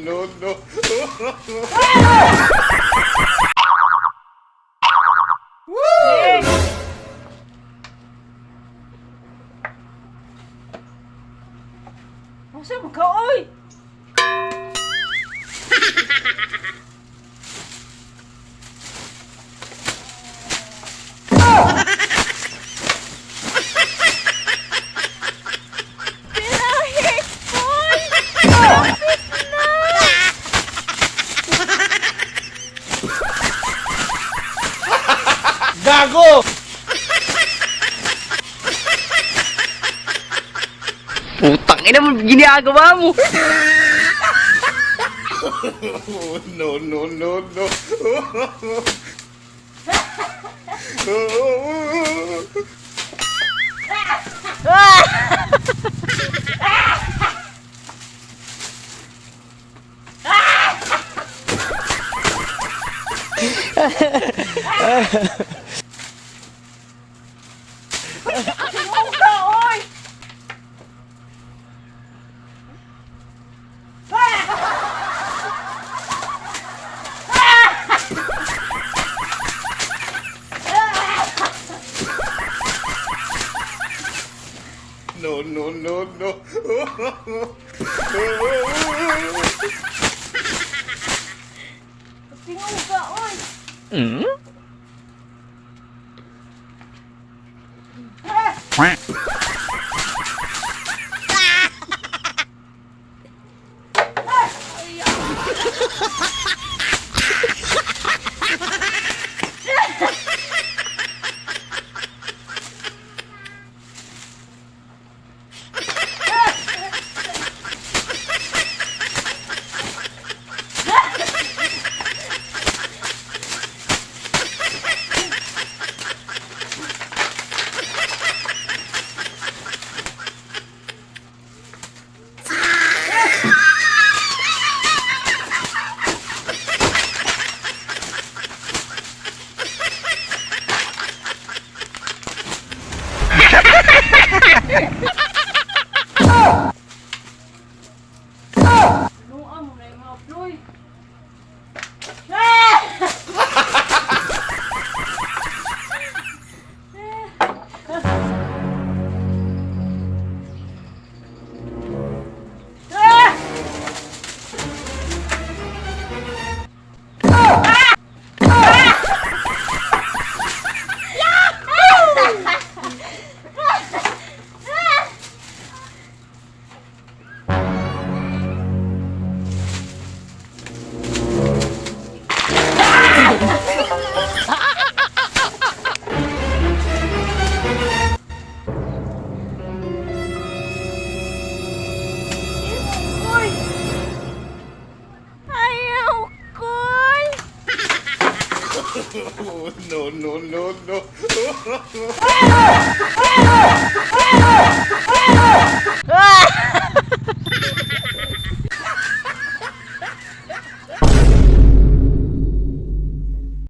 no, no. Woo! Unsa man ka oy? Pinahi! Hoy! Kapit na! Gago! Putang ina mo, ginagawa mo. No, no, no, no. Tingon ka oy! No, no, no, no. Tingon ka oy! Hmm? Luang mo na yung mga ploy. Oy! Ayaw ko! No, no, no, no.